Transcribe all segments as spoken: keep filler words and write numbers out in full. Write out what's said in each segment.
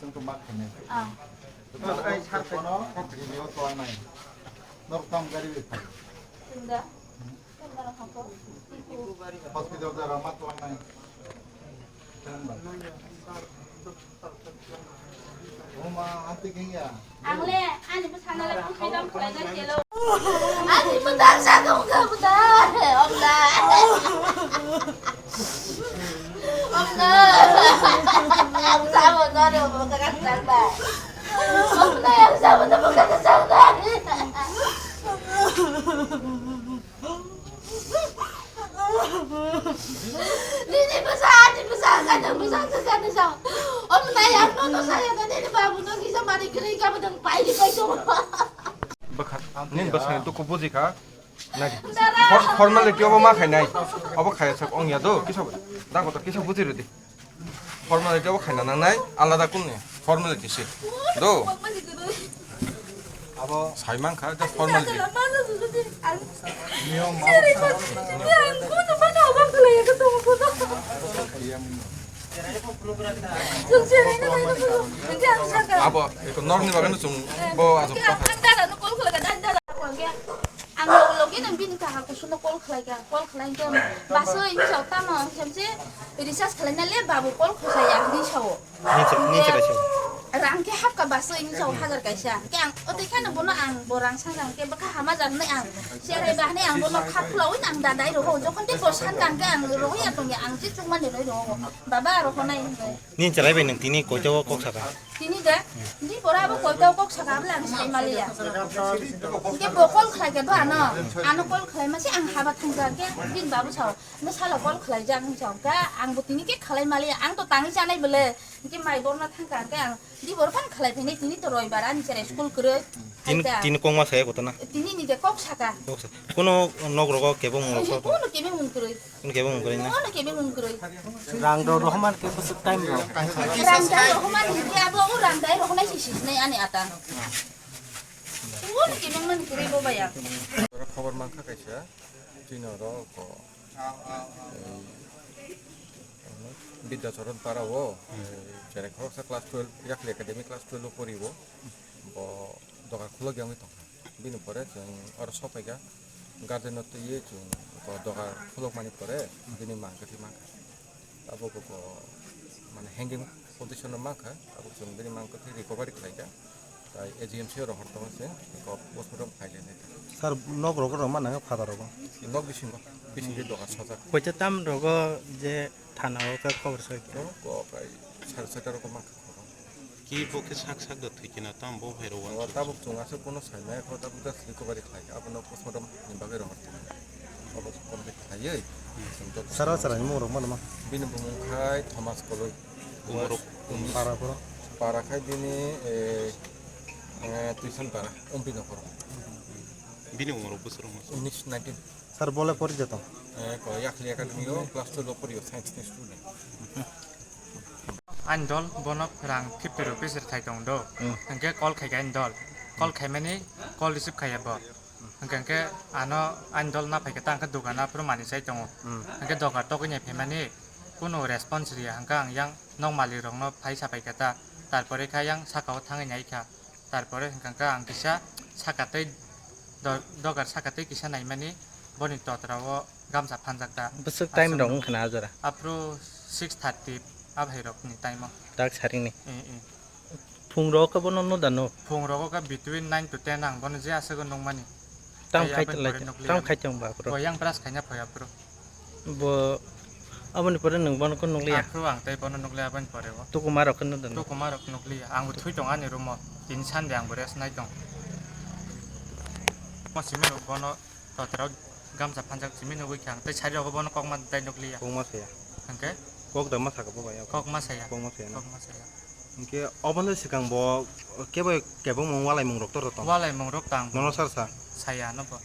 Ah. Ai, sar, sar. Kono, kono, kono, kono, kono, kono, kono, kono, kono, kono, kono, Hospital da rama tuan nai. Uma anti kengya. Ang le, ani bwsano le bwsai dam khlai na kelo. Ani bwdar sa dong ka bwdar. Omda. Omda. Ang sa bo no ro bo ka ka sa ba. Omda ang sa bo no bo ka ka sa ba. Nini bwsa, ani bwsa, kajak bwsa, kajak bwsa. Omo nai ang nono saya na nini babu no kisa mani kwrwi ka bwdang pairi pai tongo. Bwkha, nini bwsani dukhu buji kha. Nai. Dara. For-, formality obo ma khainai. Obo khaya sak ongya do, kisa, da kotor kisa buji rwdi. Formality obo khaina nangnai, alada kunni formality se. Do. Abo sai mankha, just formality. Niyom ma. Abo, eko norni bagano chung bo asuk. Ang log log in bini kaha kusuno call khlai ka, call khlai khe basa wng chao tamo wng khe se recharge khlai na le babu call khosai ya hwnwi sao. Ninche, ninche bai sao. Rang khe hap ka basa wng chao hajar kaisa. Khe ang o tei khano bono ang bo rang sang rang khe bwkha hama jar hwnwi ang cherai ba hwnwi ang bono kha khwlaui ang da dai roho jokhon tei bo san kang khe ang roho ya tong ya ang je chukmani roi roho baba roho nai hwnwi. Nini chwrai bai nwng tini koito o kok saka? Tini de, di pora abo koito o kok saka abla ang sai maliya. Hingke bo call khlai khe do ano, ano call khlai mase ang haba thangkha hingke bini babu sao, "Nw salo call khlai jak," hwn sao, hingke ang bo tini khe khlai maliya, ang to tangwi chanai bole, hingke mai borno thangkha hingke ang di bor phan khlai phainai tini to roibar ani chwrai school kwrwi. Tini, tini kok ma saya koto na? Tini ni de kok saka. Kok sa-, kuno nok rogo kebo mung rok sa to? Kuno kebo mung kwrwi. Kuno kebo mung kwrwi na? Kuno kebo mung kwrwi. Rang do rohman ke bwswk time ro. Rang dai rohman ni ke abo o rang dai rohonai si si sinai ani ata. Kuno kebo mung kwrwi bo baya. Oro khobor mankha kaisa. Chini oro ko, ei, Bidyacharan para o, ei, cherek khoroksa class twelve, Yakli Academy class twelve o pori o. Bo doga khulok yangwi tongkha. Bini pore chwng oro sokphaikha, guardian no twiwi chwng bo doga khulokmani pore bini mang kwthwi mankha. Tabuk bo mane hanging position o mankha, tabuk chwng bini mang kwthwi recovery khlaikha. Tai A G M C o rohor tongo se, ko postmortem khlaikha. Sir, nok rogo rok mana father rogo? Nok bisingo, bisingtwi doga sojak. Koita tam rogo je thana o khe khobor sai khe? Ko kai sare soita rogo mankha. Ki bo khe sak sak da thwi khe na tam bo phai rw uansuk. Tabuk chwng aswk bono sai maya kho, tabuk just recovery khlai kha, abono postmortem ni bagwi rohor tong. Obo complete khlaiwi chwng joto. Sara sara ni mung rok mano ma? Bini bumung khai Thomas Koloi. Umorok. Para pura. Para khai bini, eh, eh, Tuisan para, Umpi nokoro. Bini umorok bosor ma? Unis nineteen. Sir, bole pori jeto? Eh, ko Yakli Academy o class twelve o pori o, science ni student. Ani dol bono rang fifty rupees rwthai tong do. Hmm. Hwnkhe call khai kha ani dol. Call khaimani call receive khaiya bo. Hwnkhe, hwnkhe ano ani dol na phaikhe ta hwnkhe dogan aphuru manwi chai tongo. Hmm. Hwnkhe dogar togwi nai phaimani kunu response riya hwnkhe ang yang nok malik rokno phai sapai kha ta. Tarpore kha yang saka o thangwi nai kha. Tarpore hwnkhe ang kisa saka tei do-, dogar saka tei kisa naimani boni totra o gamsa phanjak ta. Bwswk time rok wngkha na a jora? Aphuru six thirty a bhai rokni time o. Dak saringni? Eh, eh. Phung rok khe bono no da no? Phung rok khe between nine to ten ang bono je aswk nungmani. Tam khai tong lai, tam khai tong ba aphuru. Bo yang brush khaina phai aphuru. Bo aboni pore nwng bono khe nukliya? Aphuru ang tei bono nukliya aboni pore o. Tukuma rok khe no da no? Tukuma rok nukliya. Ang bo thui tong ani room o. Tini Sunday ang bo rest nai tong. Mo simi rok bono totra o gamsa phanjak simi nugui khe ang tei sari rok bono kokma tei nukliya. Kokma saya. Hwnkhe? Kok da ma saka bo bai. Kokma saya. Kokma saya na? Kokma saya. Hwnkhe obono swkang bo kebo kebengmung walaimung rok tor tong? Walaimung rok tang. Nono sar sa? Saya no bo.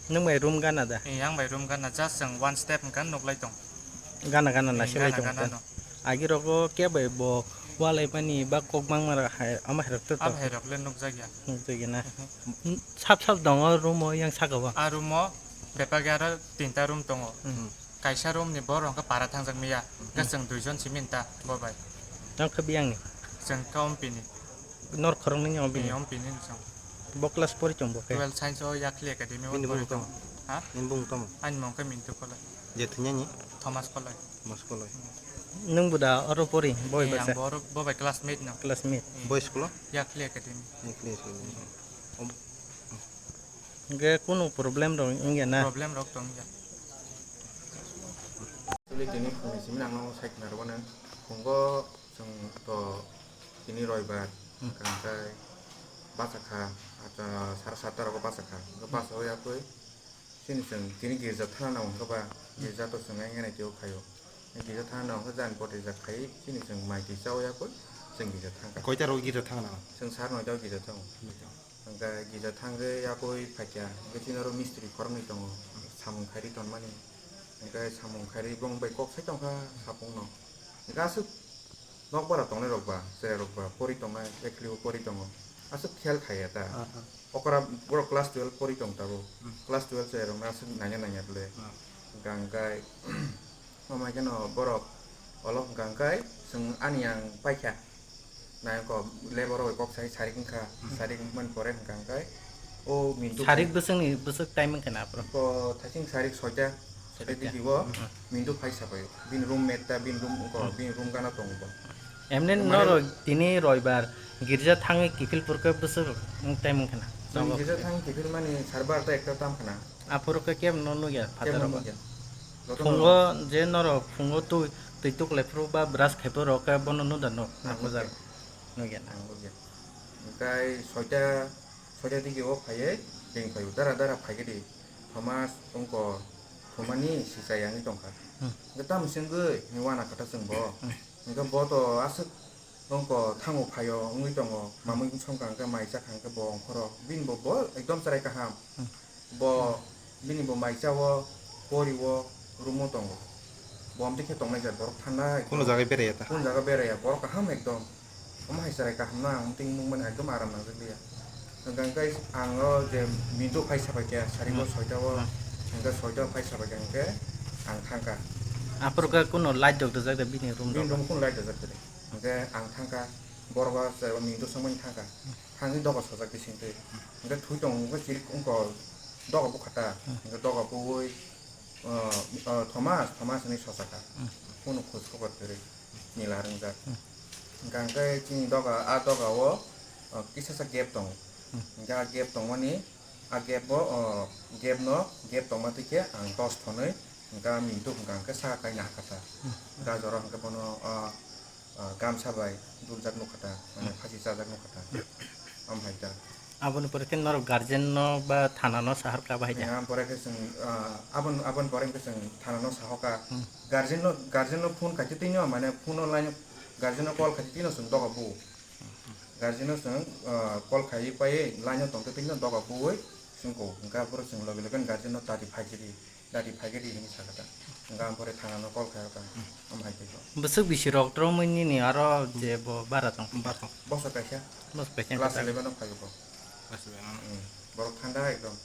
Nwng bai room gana da? Eh, ang bai room gana, just chwng one step hwnkhe nuklai tong. Gana gana na silai tong. Gana gana no. Agi rogo kebo bo walaimani ba kok mangma rok hai, ama hai rok tor tong? Abo hai rok le nukjakya. Nukjakya na? Mhm. Sap sap dongo room o yang saka bo? A room o bebak aro tinta room tongo. Mhm. Kaisa room ni borok hwnkhe para thangjak miya. Hwnkhe chwng duijon simi ta bo bai. Nang khe biyang ni? Chwng khe Ompini. Nor khoroknwi ni Ompini? Ee, Ompini ni chwng. Bo class pori chwng bo khe? Twelve science o Yakli Academy o. Bini pori bumung tamo? Chwng. Ha? Bini bumung tamo? Ani mung khe Mintu Kolai. Je thwinani? Thomas Kolai. Thomas Kolai. Hmm. Nwng bo da oro pori? Boi. Ee, basa? Ang bo oro, bo bai classmate no. Classmate. Ee. Boi school o? Yakli Academy. Yakli Academy. Hmm. Om-, Hwnkhe kunu problem rok wngya na? Problem rok tong ya. Actually, tini phungni simi nang no sai khna rwmani. Phungo chwng to tini roibar, hmm, hwnkhe bachakha, acha, sara satta rogo bachakha. Hwnkhe, hmm, bacha o yakwi chini chwng tini girja thana nango hwnkhe ba, girja to chwng nai nai tio khaio. Girja thana nango hwnkhe jani poti jak khai chini chwng mai twi cha o yakwi chwng girja thangkha. Koita rogo girja thana nango? Chwng sar noita o girja thango. Noita. Hwnkhe girja thangwi yakwi phaikha, hwnkhe chini oro mistri khoroknwi tongo, samung khairwi tonmani. Hwnkhe samung khairwi bong bai kok sai tongkha, sapungno. Hwnkhe aswk nokbar tongnai rok ba, cherai rok ba, pori tongnai, eklibo pori tongo. Aswk khel khaiya ta. Aha. Okora borok class twelve pori tong tabuk. Hmm. Class twelve cherai rokno aswk nanya nanya bwle. Hmm. Hwnkhe ang kai, omo hai kheno borok olo hwnkha hwnkhe chwng ani ang paikha. Nai ko labor bai kok sai sarik wngkha, hmm, sarik wngmani pore hwnkha hwnkhe o Mintu sarik phai bwswkni bwswk time wngkha na aphuru? Ko thaising sarik soita, soita. Soita. Digi o, hmm, Mintu phai sabai. Bini roommate ta, bini room ko, hmm, bini room gana tongo bo. Emne mane norok tini roibar girja thangwi kiphil purkhe bwswk time wngkha na? Chwng girja thangwi kiphil mani sar barta ekta tam khna. Aphuru khe kebo no nukya. Kebo phataro no ba nukya. Jotono phungo je norok phungo twi, twi tuklai phuru ba brush khai phuru khe bono nukya, nuk, ang nukjak. Nukya. Nukya na? Ang nukya. Hwnkhe soita, soita digi o phaiwi ring phaio, dara dara phaikhe di. Thomas wngkor thumani sichai yangwi tongkha. Hmm. Hwnkhe tamo se wngwi hinwi wana kha ta chwng bo. Hmm. Hwnkhe bo to aswk wngkor thango phaio wngwi tongo. Hmm. Mamwi wngsong kha hwnkhe mai cha kha hwnkhe bo ongkhoro. Bini bo, bo ekdom chwrai kaham. Hmm. Bo bini bo mai cha o, pori o, room o tongo. Bo amtwi khe tongnai jat borok thanda. Kuno jaga beraiya ta? Kuno jaga beraiya, borok kaham ekdom. Omo hai chwrai kaham no ang tini nukmani ekdom aram nangjak liya. Hwnkha hwnkhe ang o je Mintu phai sabai khe, sari o, hmm, soita o, hmm, hwnkhe soita o phai sabai khe hwnkhe ang thangkha. Aphuru khe kuno light rok rijak de bini room rok? Bini room kuno light rijak de. Hwnkhe ang thangkha, borok o chwrai o Mintu swngmani thangkha. Thangwi doga sojak bisingtwi. Hwnkhe thwi tongo, hwnkhe chirik wngkha, doga bukha ta. Hmm. Hwnkhe doga buwi, o, o, Thomas, Thomas hinwi sojak kha. Hmm. Kuno khoj khobor kwrwi. Nila ringjak. Hmm. Hwnkha hwnkhe chini doga, a doga o, o, kisasa gap tongo. Hmm. Hwnkhe a gap tongmani, a gap o, o, gap no, gap tongma twi khe ang dos thonwi, hwnkhe a Mintu hwnkha hwnkhe saka kaina hakha ta. Hmm. Hwnkhe a jora hwnkhe bono, o, o, gamsa bai dubjak nukha ta, mane, hmm, phasi chajak nukha ta. Omo hai ta. Aboni pore khe norok guardian no ba thana no sahor kha bahai da? Aboni pore khe chwng, ah, abon-, aboni pore khe chwng thana no sahokha. Hmm. Guardian no, guardian no phone khaitwi twi no, mane phone o line o guardian no call khaitwi twi no chwng doga bu. Guardian no chwng, ah, call khaiwi paiwi line o tongtwi twi no doga buwi chwng ko. Hwnkhe aphuru chwng loge loge no guardian no tati phaikhe di. Dadi phaikhe di hinwi sakha ta. Hwnkhe ang pore thana no call khaikha. Hmm. Omo hai khe. Bwswk bisi rok romwi nini aro je bo bara tong? Bara tong. Bosor kaisa. Bosor kaisa. Class eleven o phaio bo. Class eleven o. Hmm. Borok thanda ekdom.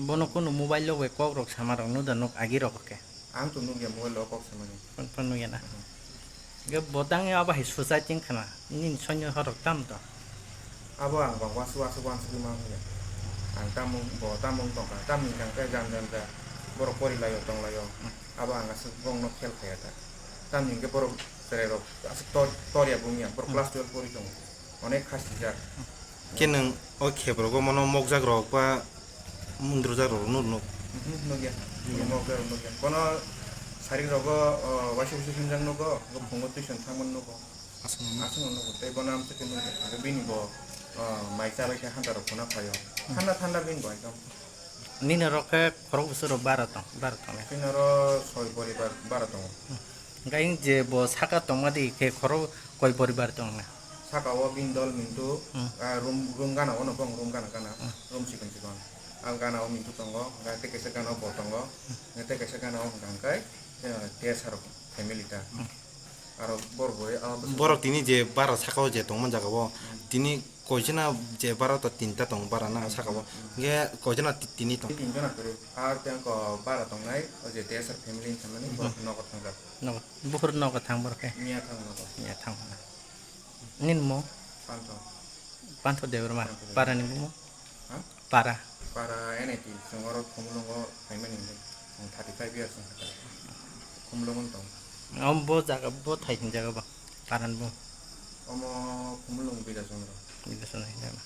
Bono kunu mobile o bai kok rok sama rok nuk da nuk agi rok khe? Ang to nukya mobile o kok samani. Phone, phone nukya na? Hmm. Ge bo tang ya abo hai suicide wng khna, nini soino horok tam to? Abo ang bang wansuk wansuk wansugwi ma wngya. Ang tamo bo tamo wng tongkha, tamni hwnkha khe jang jang ja borok pori laio tong laio. Hmm. Abo ang aswk bongno khel khaiya ta. Tamni hwnkhe borok cherai rok aswk tor, tor ya bumya, borok, hmm, class twelve pori tongo. Onek kha sijak. Khe nwng o khep rogo mono mokjak rok ba mundrujak rok nuk nuk? Mhm, nukya. Nukya. Mokjak rok nukya. Kono sarik rogo, o, waisa waisa himjak nugo, phungo tuition thangmani nugo. Aswk nugo. Aswk nugo. Tei bono amtwi khe nukya. Hwnkhe bini bo, o, mai chabai khe hanta rok khuna phaio. Hmm. Thanda thanda bini bo ekdom. Nini rok khe khorok bwswk rok bara tong, bara tong. Chini oro soi poribar bara tongo. Hmm. Hwnkhe je bo saka tongma di khe khorok koi poribar tong na? Saka o bini dol Mintu, hmm, ah, room, room gana o no bong room gana gana, hmm, room chikon chikon. Ang gana o Mintu tongo, hwnkhe tei kaisa gana o bo tongo, hmm, hwnkhe tei kaisa gana o hwnkha hwnkhe, eh, T S R family ta. Hmm. Aro borok bo, ah, bwswk borok tini je bara saka o je tongma jaga o, hmm, tini koichana je bara to tinta tongo bara na saka o. Hmm. Hwnkhe koichana ti-, tini tong? Tinjona kwrwi. Ar tei ko bara tongnai, o je T S R family hinwi sanmani, hmm, borok nogo thangjak. Nogo. Buphuru nogo thang borok khe? Miya thang nogo. Miya thang na. Nini mo? Pantho. Pantho Debbarma. Pantho Debbarma. Para ni bumo? Ha? Para. Para N I T, chwng oro Khumulwngo phaimani hwnwi. Chwng thirty five years wngkha. Khumulwngo tong. Omo bo jaga, bo thai hwnjago ba? Para ni bumo? Omo Khumulwng Bidya Chandra. Bidya Chandra hwnjago.